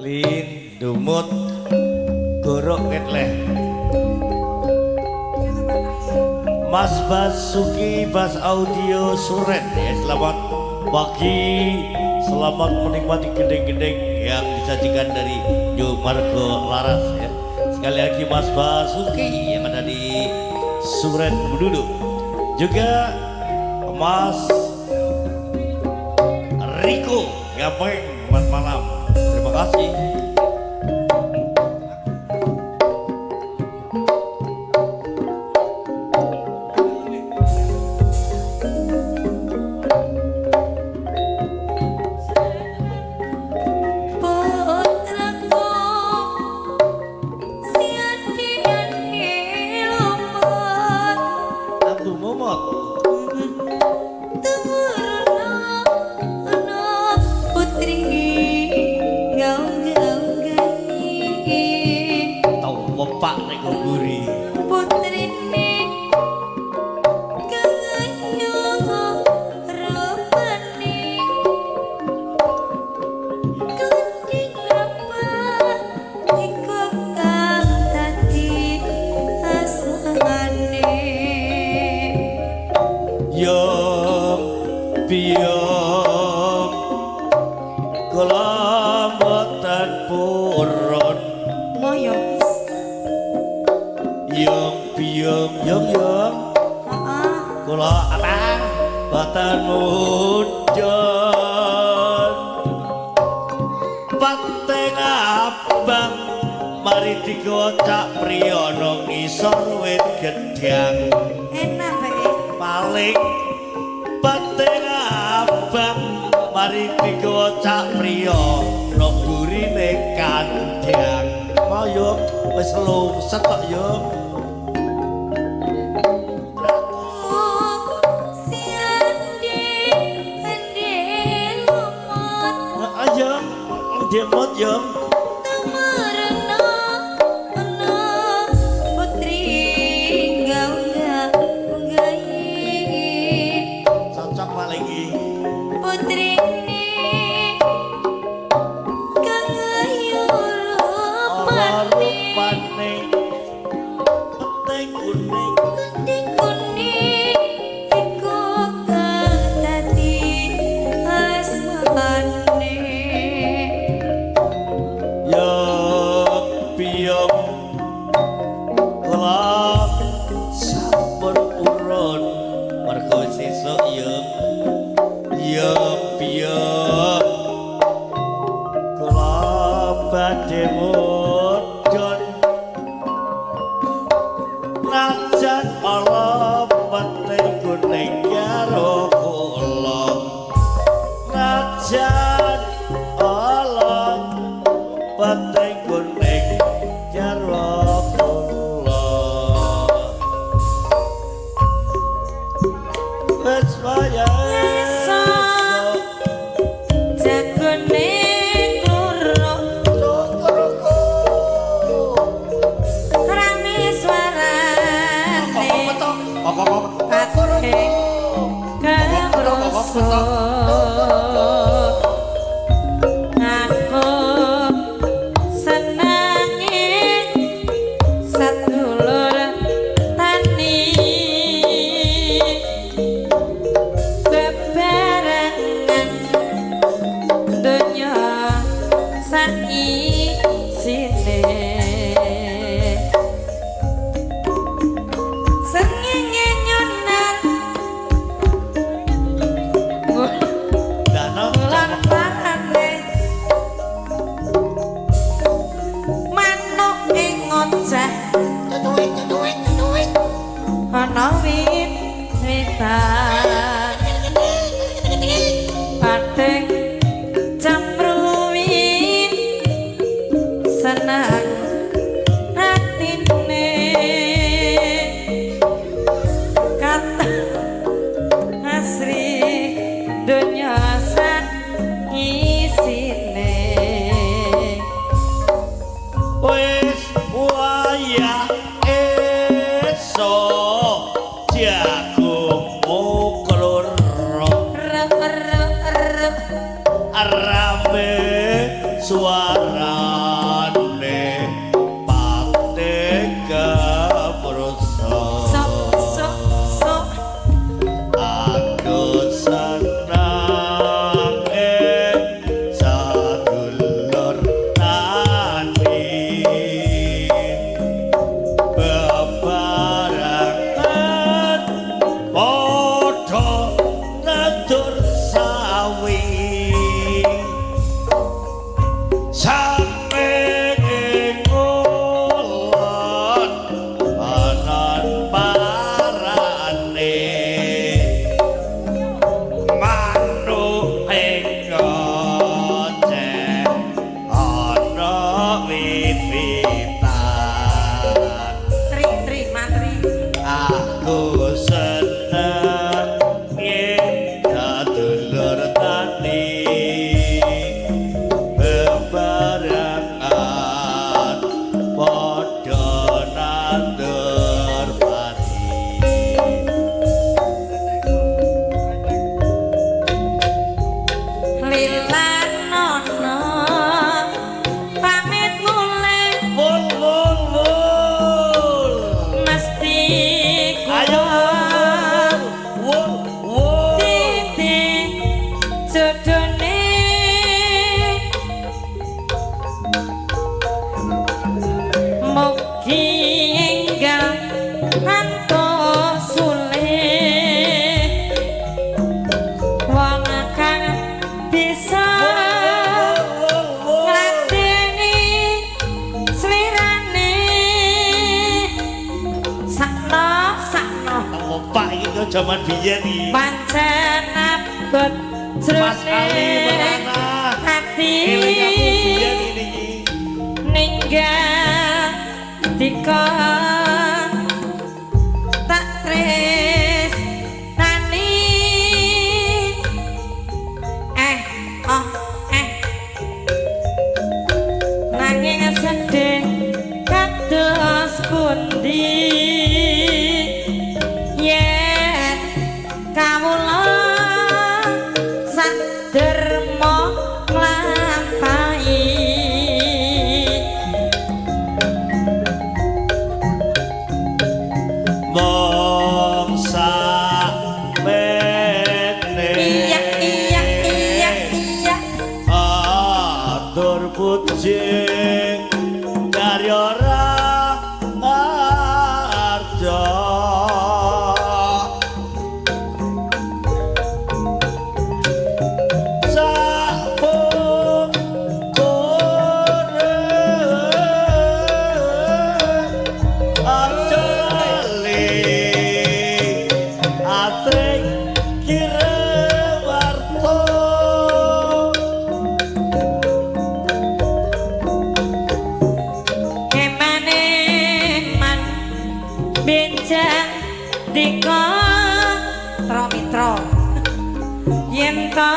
Lin Dumut Gorok Ketleh. Mas Basuki Bas Audio Suren ya, selamat pagi, selamat menikmati gendeng-gendeng yang disajikan dari Margo Laras ya. Sekali lagi Mas Basuki yang ada di Suren Bedulu. Juga Mas Riko Gapeng, selamat malam. Terima kasih. Jagone kluruk. Suarane pate keprosok. Sok sok sok. Aku seneng sadulur tani bebarengan padha nandur sawi sampe ngulon anan parane manuk ing ngoceh ana wiwitan. Tri tri matri. Aku seneng dulur tani bebarengan padha nandur pari. Lilanono pamit mulih. Wul wul wul. Mesti Ayo wul wul. Titik jodone mugi enggal antos sulih wong kang bisa ngladeni slirane sakno sakno. Pak, iki kok jaman biyen iki. Pancen abot Mas Ali jroning Merana. Ati Eling aku biyen ini iki. Ninggal dika tak tresnani eh oh eh nanging sedih kados pundi yen kawula saderma nglampahi. Mong sakmene. Iya iya iya iya. Atur puji karya raharja. Sapungkure aja lali atring kirim warta. Eman-eman benjang dika mitra mitra yen to